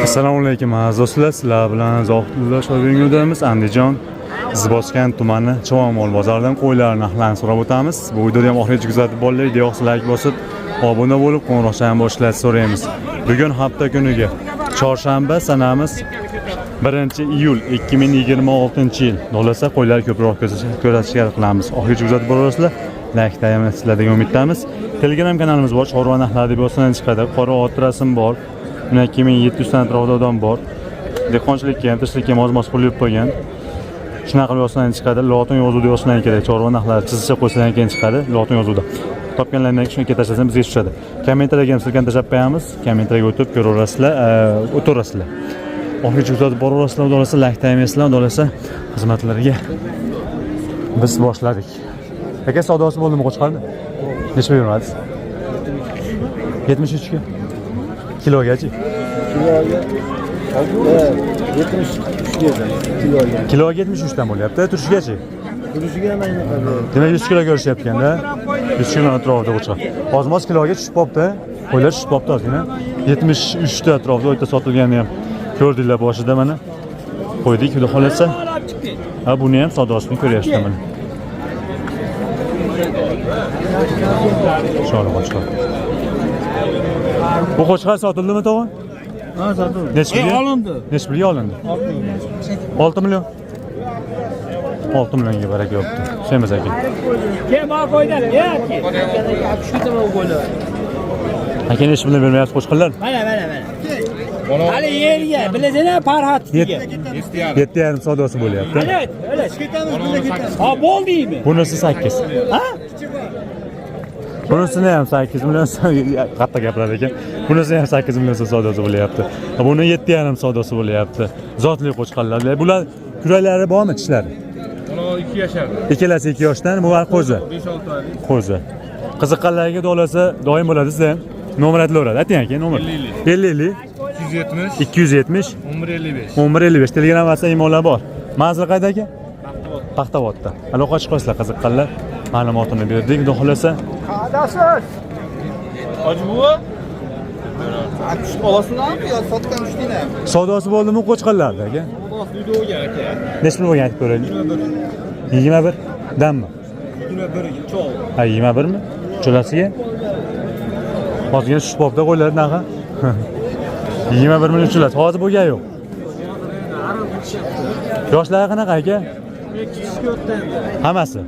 Assalomu alaykum aziz do'stlar, sizlar bilan Zohidullo Shoybengudamiz. Andijon Izboskan tumani Chavonmol bozoridan qo'ylar narxlarini so'rab o'tamiz. Bu videoni ham oxirigacha kuzatib boringlar, video like bosib, obuna bo'lib, qo'ng'iroqchani ham bosishlarni so'raymiz. Bugun hafta kuniga chorshanba, sanamiz 1-iyul 2026-yil. Xohlasa qo'ylar ko'proq ko'rsatishga qilamiz. Oxirigacha kuzatib boraverasizlar. Like tayyorlasizlar degan umiddamiz. Telegram kanalimiz bor, chorva narxlari deb yozsangiz chiqadi. Qora ot rasm bor. 2700 ta atrofida odam bor. Dehqonchilikka ham, tirikchilikka ham oz-moz pul yeb qo'ygan. Shunaqa qilib yozsangiz chiqadi. Lotin yozuvda yozsangiz kerak. Chorva narxlari chizishga qo'ysangiz keyin chiqadi. Lotin yozuvda. Topganlardan keyin shuni tashlasangiz bizga tushadi. Kommentariyga ham ссылка ni tashlab qo'yamiz. Kommentariyga o'tib ko'raverasizlar, o'taverasizlar. Oxirigacha kuzatib boraverasizlar, xudo xohlasa like tayyorlaysizlar, xudo xohlasa xizmatlarga biz boshladik. Aka, savdosi bo'ldimi qo'chqorni? Necha pul bermadingiz? 73 ga. Kilogachi? Kiloga 73 dedim kiloga. Kiloga 73 dan bo'lyapti. Turishigachi? Turishiga ham aynaqa berdi. Demak 100 kilo ko'rishyapti-da. 100 kilo atrofida qo'chqor. Hozir kiloga tushib qolibdi. Qo'ylar tushib qolibdi ozgina. 73 ta atrofida o'ta sotilganini ham ko'rdinglar boshida mana. Qo'ydik, xudo xohlasa. Ha, buni ham savdosini ko'ryapsizlar mana. Chiroyli qo'chqor. Bu qo'chqor sotildimi, tog'a? Ha, sotildi. Necha pulga? Olindi. Necha pulga olindi? 6 million. 6 millionga baraka yopdi. Semiz aka. Kim bor qo'ydan? Ya ki. Aka, necha puldan bermayapsiz qo'chqorlar? Mana, mana, mana. Hali yerga, bilasizlar, Farhad degan. 7,5 savdosi bo'lyapti. Öyle, öyle. Ha, bo'ldimi? Bunisi 8. Ha? Bunisini ham 8 million so'm, qattiq gapiradi ekan. Bunisini ham 8 million so'm savdosi bo'lyapti. Buni 7,5 savdosi bo'lyapti. Zotli qo'chqorlar. Bular kuraklari bormi, tishlari? Mana 2 yashar. Ikkalasi 2 yoshdan, bu qo'zi. 5-6 oylik. Qo'zi. Qiziqqanlarga dolasa doim bo'ladi sizda ham. Nomer aytilaveradi. Ayting aka, nomer. 50 270 270 1155. 1155. Telegram va imolar bor. Manzil qayerda aka? Paxtavodda. Aloqa chiqasizlar qiziqqanlar. Ma'lumotini berdik. Xudo xohlasa. Hoji buva? Olasizlarmi yo sotgan tushdinglarmi? Savdosi bo'ldimi qo'chqorlarda aka? Uyda bo'lgan aka. Necha pul bo'lgan aytib ko'raylik. 21 danmi? 21 chol. Ha, 21 mi? Uchalasiga? Ozgina tushib qolibdi qo'ylar narxi. 21 million uchalasi. Hozir bo'lgani yo'q. Yoshlari qanaqa aka? Hammasi.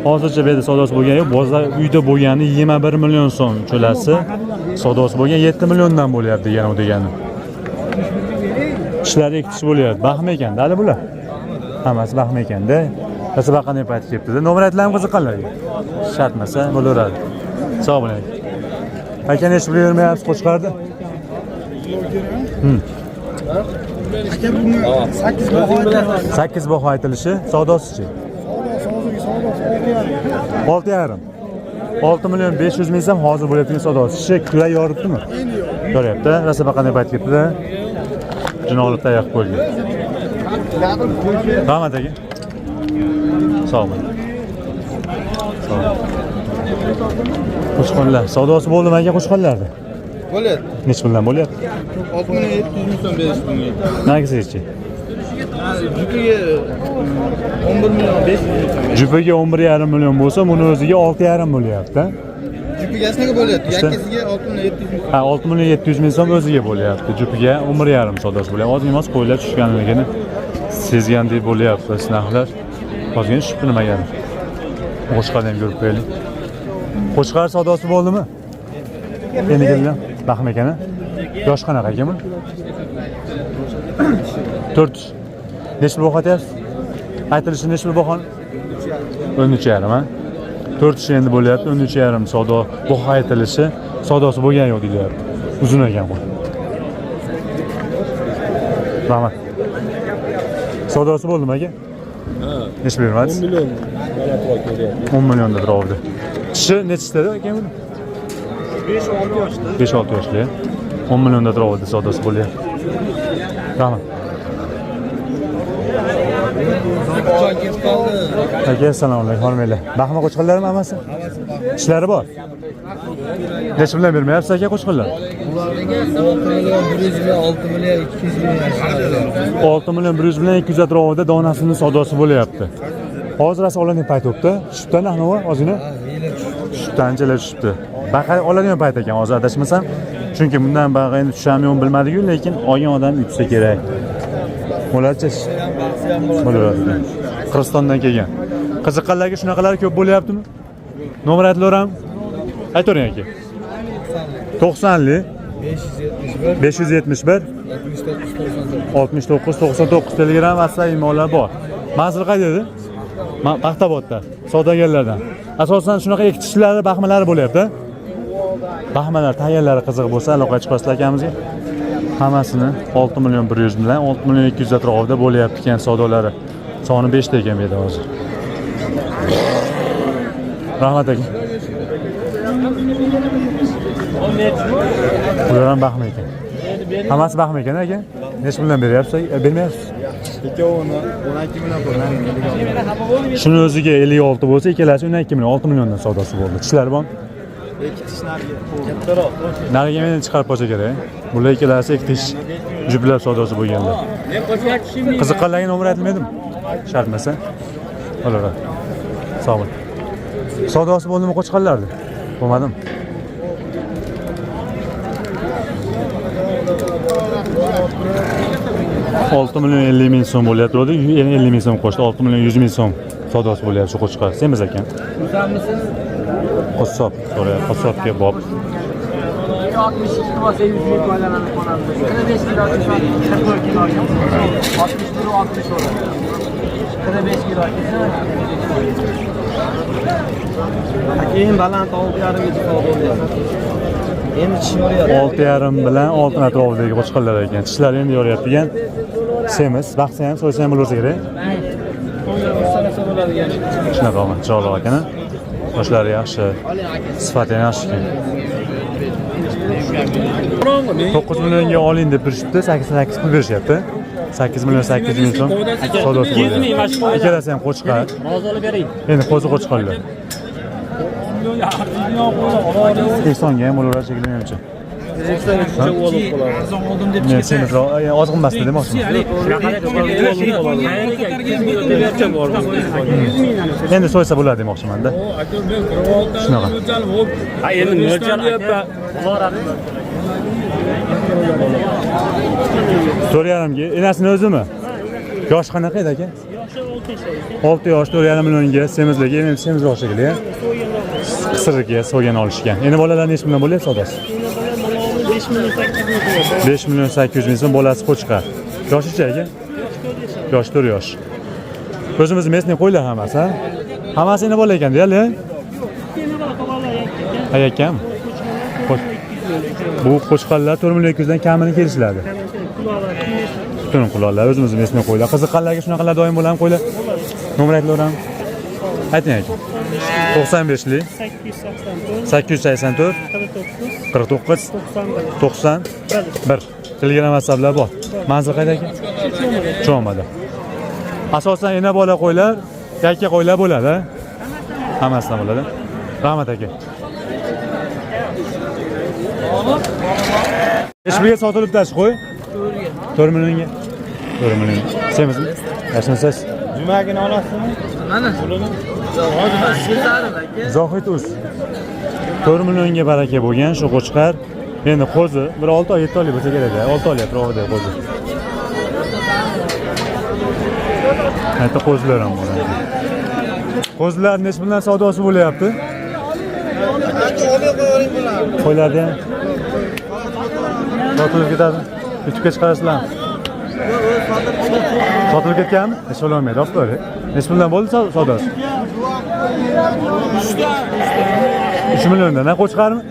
Hozircha bu yerda savdosi bo'lgani yo'q. Bozor uyda bo'lgani 21 million so'm uchalasi. Savdosi bo'lgan 7 milliondan bo'lyapti degani u degani. Tishlari ikki tish bo'lyapti. Baxmi ekanda hali bular. Hammasi baxmi ekanda. Rosa baqanday payt kelibdi. Nomer aytiladimi qiziqqanlarga? Shartmasa bo'laveradi. Sog' bo'ling. Aka, necha pul bermayapsiz qo'chqorni? Aka, buni 8 baho aytyapti. 8 baho aytilishi, savdosichi? Hozirgi savdosi 6,5. 6,5. 6 million 500 ming so'm hozir bo'layotgan savdosi. Tishi kurak yoribdimi? Yoryapti. Rosa baqanday payt kelibdi. Jin olib tayyor qilib qo'yilgan. Rahmat aka. Sog' bo'ling. Sog' bo'ling. Qo'chqorlar savdosi bo'ldimi aka qo'chqorlarda? Bo'lyapti. Necha puldan bo'lyapti? 6 million 700 ming so'm berish bunga. Nargisichi? Jupiga 11 million 500 ming so'm. Jupiga 11,5 million bo'lsa, buni o'ziga 6,5 bo'lyapti. Jupiga shunaqa bo'lyapti. Ishda. Yakkasiga 6 million 700 ming so'm. Ha, 6 million 700 ming so'm o'ziga bo'lyapti. Jupiga 11,5 savdosi bo'lyapti. Ozgina emas qo'ylar tushganligini sezgandek bo'lyapti narxlar. Ozgina tushibdi nimagadir. Qo'chqorni ham ko'rib qo'yaylik. Qo'chqor savdosi bo'ldimi? Endi kelgan. Baxm ekan. Yosh qanaqa ekan buni? 4. Necha pul aytyapsiz? Aytilishi necha pul bahoni? 13,5 ha? 4 tish endi bo'lyapti, 13,5 savdo baho aytilishi, savdosi bo'lgani yo'q deyilyapti. Uzun ekan bu. Rahmat. Savdosi bo'ldimi aka? Ha. Necha pul bermadingiz? 10 million balandroq ko'ryapti. 10 million deb oldi. Tishi nechtada aka buni? 5-6 yoshda. 5-6 yoshli. 10 millionda turibdi savdosi bo'lyapti. Rahmat. Aka, assalomu alaykum. Hormanglar. Baxma qo'chqorlarmi hammasi? Tishlari bor. Necha bilan bermayapsiz aka qo'chqorlar? 6 million 100 ming, 6 million 200 ming. 6 million 100 bilan 200 atrofida donasini savdosi bo'lyapti. Hozir rosa oladigan payt bo'libdi. Tushibdi narxi ozgina. Tushibdi, anchalar tushibdi. Baqa oladigan payt ekan hozir adashmasam. Chunki bundan baqa endi tushami yo'qmi bilmadik-ku, lekin olgan odam yutsa kerak. Bo'ladchi? Bo'laveradi. Qirg'izistondan kelgan. Qiziqqanlarga shunaqalar ko'p bo'lyaptimi? Nomer aytilaverami? Aytavering aka. 90lik 571 571 69 99. 69 99 Telegram, WhatsApp, imolar bor. Manzil qayerda edi? Paxtaobodda. Savdogarlardan. Asosan shunaqa eki tishlari, baxmalari bo'lyapti. Baxmalar, tayyorlari qiziq bo'lsa, aloqa chiqasizlar akamizga. Hammasini 6 million 100 bilan 6 million 200 atrofida bo'lyapti ekan savdolari. Soni 5 ta ekan bu yerda hozir. Rahmat aka. Bular ham baxma ekan. Hammasi baxma ekan aka. Necha puldan beryapsiz? Bermayapsiz? Ikkovini 12 million pul. Shuni o'ziga 56 bo'lsa, ikkalasi 12 million, 6 milliondan savdosi bo'ldi. Tishlari bormi? Ikki tish narigi. Kattaroq. Nariga meni chiqarib qo'ysa kerak. Bular ikkalasi ikki tish jublab savdosi bo'lganlar. Qiziqqanlarga nomer aytilmaydimi? Shart emas, a? Bo'laveradi. Sog' bo'ling. Savdosi bo'ldimi qo'chqorlarni? Bo'lmadimi? Olti million 50 ming so'm bo'lyapti. Yana 50 ming so'm qo'shdi. 6 million 100 ming so'm savdosi bo'lyapti shu qo'chqor. Semiz ekan. Qassob so'rayapti. Qassobga bob. 62 bo'lsa 100 ming foydalanib qolamiz. 45 kilo kelsa 44 kilo kelsa 61 60 bo'ladi. 45 kilo kelsa Keyin baland 6,5 gacha savdo bo'lyapti. Endi tish yoryapti. 6,5 bilan 6 atrofidagi qo'chqorlar ekan. Tishlari endi yoryapti ekan. Semiz, baqsa ham, so'ysa ham bo'laversa kerak. Shunaqa chiroyli ekan. Yoshlari yaxshi, sifati ham yaxshi ekan. 9 millionga oling deb turishibdi, 8 pul berishyapti. 8 million 800 ming so'm savdosi bo'lyapti. Ikkalasi ham qo'chqor. Rozi olib bering. Endi qo'zi qo'chqorlar. Ehsonga ham bo'laveradi shekilli menimcha. Men semizroq, ozg'in emasdi demoqchiman. Endi so'ysa bo'ladi demoqchimanda. Shunaqa. Ha, endi mo'ljal aka. 4,5 ga enasini o'zimi? Yoshi qanaqa edi aka? 6 yosh, 4,5 millionga semizligi, endi semizroq shekilli. Qisirga so'ygan olishgan. Endi bolalar necha million bo'lyapti savdosi? 5 million 800 ming so'm bolasi qo'chqor. Yoshicha aka? Yoshi 4 yosh. O'zimiz местный qo'ylar hammasi, ha? Hammasi endi bola ekan deyarli. Ha, yakkami? Bu qo'chqorlar 4 million 200 dan kamini kelishiladi. Butun qulonlar o'zimiz местный qo'ylar. Qiziqqanlarga shunaqalar doim bo'ladimi qo'ylar? Nomer aytilaverami? Ayting aka. 95lik 884 49 91. Telegram WhatsApplar bor. Manzil qayerda aka? Chomada. Asosan ena bola qo'ylar, yakka qo'ylar bo'ladi, a? Hammasidan bo'ladi. Rahmat aka. Necha pulga sotilibdi shu qo'y? 4 millionga. 4 million. Semizmi? Yaxshimisiz? Juma kuni olasizmi? Mana. Zohid uz. 4 millionga baraka bo'lgan shu qo'chqor. Endi qo'zi bir 6 oy, 7 oylik bo'lsa kerak, 6 oylik atrofida qo'zi. Hatto qo'zilar ham bor. Qo'zilar necha puldan savdosi bo'lyapti? Qo'ylarni ham sotilib ketadi. YouTube'ga chiqarasizlarmi? Sotilib ketganmi? Hech bo'lmaydi, olib qo'ying. Necha puldan bo'ldi savdosi? 3 milliondan, ha, qo'chqormi?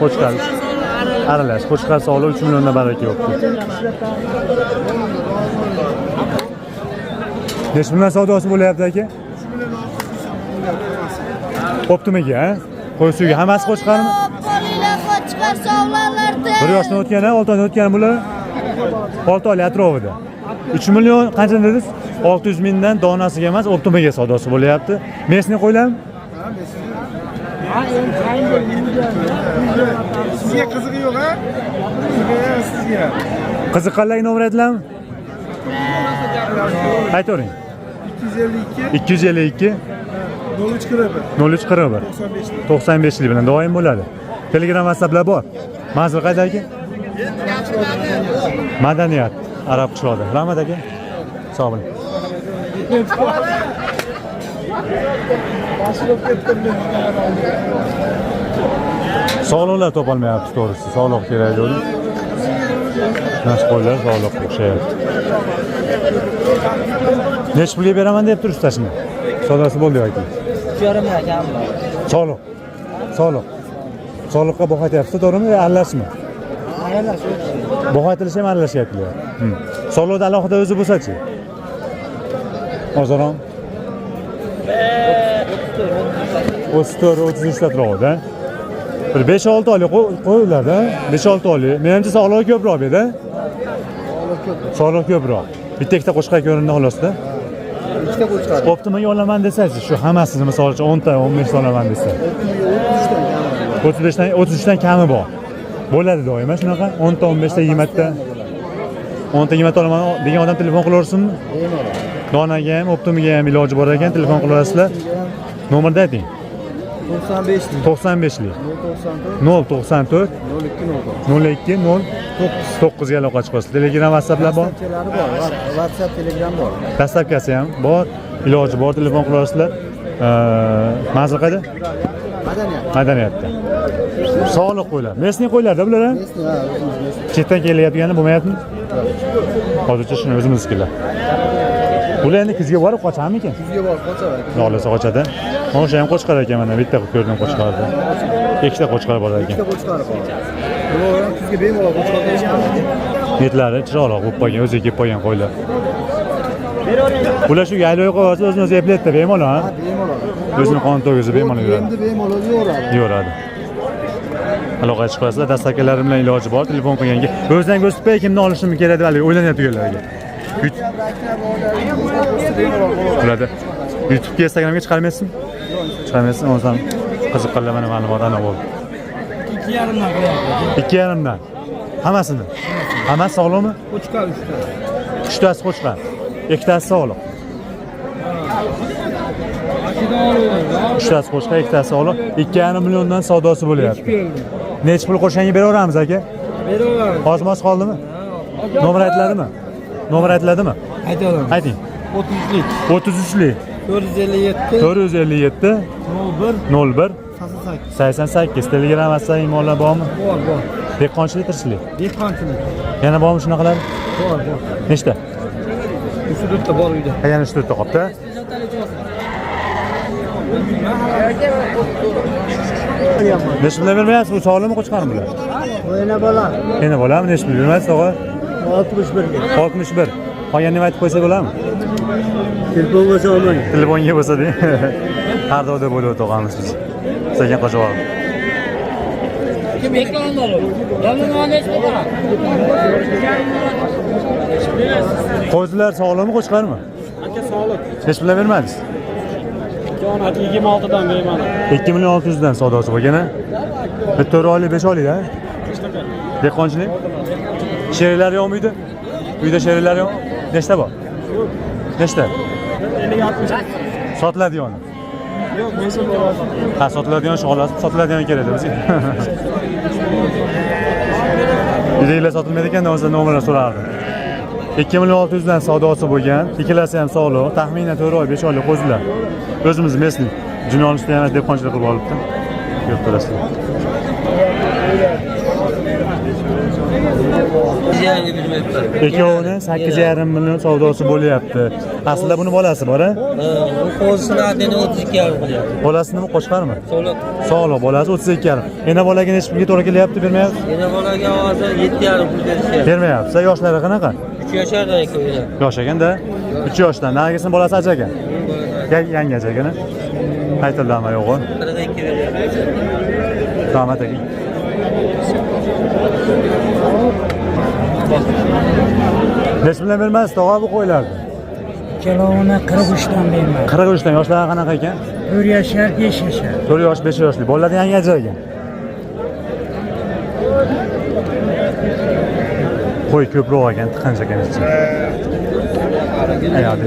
Qo'chqor. Aralash, qo'chqor sog'liq 3 milliondan baraka yo'qdi. Necha puldan savdosi bo'lyapti aka? Optimiga, ha? Qo'y suyiga hammasi qo'chqormi? Qo'linglar qo'chqor sog'larlarda. Bir yoshdan o'tgan, ha, 6 oydan o'tgan bular. 6 oylik atrofida. 3 million qancha dedingiz? 600 mingdan donasiga emas, optimiga savdosi bo'lyapti. Mesni qo'ylarmi? Sizga qizig'i yo'q, ha? Qizig'i yo'q sizga. Qiziqqanlarga nomer aytiladimi? Aytavering. 252 252 0341 0341 95. 95 lik bilan doim bo'ladi. Telegram, WhatsApplar bor. Manzil qayda aka? Madaniyat, Arab qishlog'ida. Rahmat aka. Sog' bo'ling. Sog'liqlar topolmayapmiz to'g'risi. Sog'liq kerak dedim. Mana qo'ylar sog'liqqa o'xshayapti. Nechi pulga beraman deb turibsiz shuni? Savdosi bo'ldi yoki? 3,5 akam bor. Sog'liq. Sog'liq. Sog'liqqa baho aytyapsiz, to'g'rimi? Yo aralashmi? Baho aytilishi ham aralashga aytilyapti. Sog'liqda alohida o'zi bo'lsa-chi? Ozroq. 34, 33 atrofida. Bir 5-6 oylik qo'ylarda, 5-6 oylik. Menimcha sog'lig'i ko'proq bu yerda. Sog'liq ko'proq. Bitta ikkita qo'shqa ko'rindi xolosda. Ikkita qo'chqor. Optimaga olaman desangiz, shu hammasini misol uchun 10 ta, 15 ta olaman desa. 35 dan 33 dan kami bor. Bo'ladi doim shunaqa 10 ta, 15 ta, 20 ta. 10 ta, 20 ta olaman degan odam telefon qilaversinmi? Donaga ham, optimiga ham iloji bor ekan, telefon qilaverasizlar. Nomerni ayting. 95 95 lik 094 094 02 02 0 9 ga aloqa chiqasiz. Telegram, WhatsApplar bor. Dastlabkilari bor. WhatsApp, Telegram bor. Dastlabkasi ham bor. Iloji bor, telefon qilaverasizlar. Manzil qayerda? Madaniyat. Madaniyatda. Sog'liq qo'ylar. Mesniy qo'ylarda bular a? Mesni, ha, o'zimiz mesni. Chetdan kelayotgani bo'lmayaptimi? Hozircha shuni o'zimiznikilar. Bular endi kuzga borib qocharmikin? Kuzga borib qochar. Xohlasa qochadi. Mana o'sha ham qo'chqor ekan, mana bitta ko'rdim qo'chqorni. Ikkita qo'chqor bor ekan. Ikkita qo'chqori bor. Bular ham kuzga bemalol qo'chqor chiqadi. Etlari chiroyli bo'lib qolgan, o'ziga kelib qolgan qo'ylar. Bular shu yaylovga qo'yib yuborsa o'zini o'zi eplaydi bemalol, ha? Ha, bemalol. O'zini qon to'gizib bemalol yuradi. Endi bemalol yo'radi. Yo'radi. Aloqaga chiqasizlar, dastlabkilari bilan iloji bor, telefon qilganga. O'zidan ko'rsatmay kimdan olishim kerak deb haligi o'ylanayotganlarga. Ularda YouTube'ga, Instagramga chiqarmaysizmi? Chiqarmaysizmi? O'zim qiziqqanlar mana ma'lumot ana bo'ldi. 2,5 dan qilyapti. 2,5 dan. Hammasini. Hammasi sog'liqmi? Qo'chqor 3 ta. Uchtasi qo'chqor, ikkitasi sog'liq. Uchtasi qo'chqor, ikkitasi sog'liq. 2,5 milliondan savdosi bo'lyapti. Nechi pul qo'shganga beraveramiz aka? Beraveramiz. Ozmoz qoldimi? Nomer aytiladimi? Nomer aytiladimi? Aytaman. Ayting. 33 33lik 457 457 01 01 88. 88. Telegram, WhatsApp, imolar bormi? Bor, bor. Dehqonchilik, tirikchilik. Dehqonchilik. Yana bormi shunaqalar? Bor, bor. Nechta? 3 ta bor uyda. Ha, yana 3 ta qolibdi. Nechi puldan bermayapsiz? Bu sog'lig'imi, qo'chqormi bular? O'yna bola. Endi bo'ladimi? Nechi pul bermaysiz, tog'a? 61 ga. 61. Qolganini aytib qo'ysak bo'ladimi? Telefon bo'lsa olmang. Telefonga bo'lsa deng. Har doim bo'lib tog'amiz biz. Sekin qochib olib. Kim ekranda olur? Qo'zilar sog'lig'imi, qo'chqormi? Aka sog'liq. Nechi puldan bermadingiz? 26 dan beraman. 2 million 600 dan savdosi bo'lgan a? Bir 4 oylik, 5 oylik a? Dehqonchilik? Sheriklari yo'qmi uyda? Uyda sheriklari yo'q? Nechta bor? Nechta? 50 60. Sotiladigan. Yo'q, men. Ha, sotiladigan xolos, sotiladigan kerak bizga. Uydagilar sotilmaydi ekan, o'zida nomerlar so'rardim. 2 million 600 dan savdosi bo'lgan, ikkalasi ham sog'liq, taxminan 4 oy, 5 oylik qo'zilar. O'zimiz местный. Jinoyatda yana dehqonchilik qilib olibdi. Ko'rib turasizlar. Ikkovini 8,5 million savdosi bo'lyapti. Aslida buni bolasi bor, a? Bu qo'zisini adini 32,5 qilyapti. Bolasi nima, qo'chqormi? Sog'liq. Sog'liq, bolasi 32,5. Ena bolaga nechi pulga to'g'ri kelyapti, bermayapsiz? Ena bolaga hozir 7,5 pul berishyapti. Bermayapsiz. Yoshlari qanaqa? 3 yashardan ikkovida. Yosh ekanda. 3 yoshdan. Narigisini bolasi acha ekan. Yangi acha ekan. Aytildimi yo'g'i? 42 beryapti. Rahmat aka. Nechi puldan bermaysiz tog'a bu qo'ylarni? Ikkalovini 43 dan berman. 43 dan. Yoshlari qanaqa ekan? 4 yashar, 5 yashar. 4 yosh, 5 yoshli. Bolalardan yangi ajragan. Qo'y ko'proq ekan, tiqinch ekan ichi. Ayoq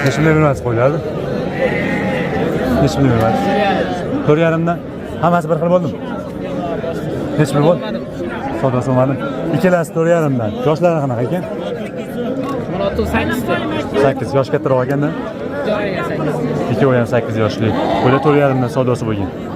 Necha pulga berasiz qo'ylarni? Necha pulga berasiz? 4,5dan. Hammasi bir xil bo'ldimi? Necha pul bo'ldi? Savdosi bo'lmadi. Ikkalasi 4,5dan. Yoshlari qanaqa ekan? 8 yosh kattaroq ekanda. Ikkovi ham 8 yoshli. Bular 4,5dan savdosi bo'lgan.